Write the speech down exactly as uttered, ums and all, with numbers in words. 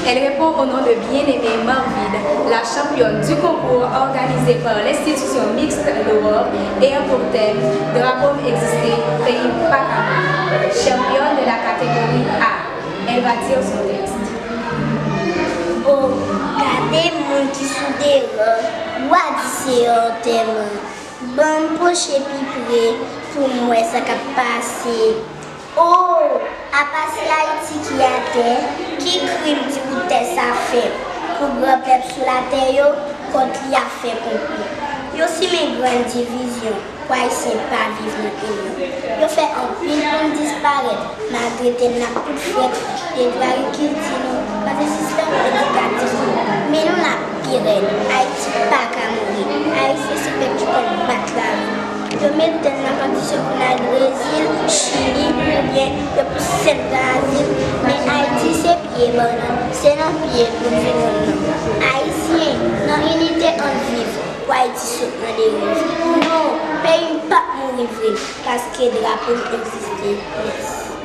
Elle répond au nom de Bien-Aimée Marvide, la championne du concours organisé par l'institution mixte L'Aurore ayant pour thème Drapo m egziste, peyi m pa ka mouri. Championne de la catégorie A. Elle va dire son texte. O, gade moun ki sou deran, w a di se antèman. Ban m pwoche pi pre pou m wè sa k ap pase. O, apa se Ayiti ki atè, ki krim ti bout tè sa fè pou gran pèp sou latè yo kont li ap fè konplo. Yo simen grenn divizyon pou Ayisyen pa viv nan inyon. Yo fè anpil moun disparèt, maltrete n ak kout frèt, detwi agrikilti nou, kraze sistèm edikatif nou. Men nou la pi rèd. Ayiti pa ka mouri. Ayisyen se pèp ki konn bat lavi. Yo mete n nan kondisyon pou n al Brezil, Chili, oubyen yo pouse n Brazil. Men Ayiti se pye bannann, se nan pye l pou n vin jwenn nan. Ayisyen, nan inite ann viv, pou Ayiti sot nan deriv. Non, peyi m p ap mouri vre, paske drapo m egziste. Mèsi.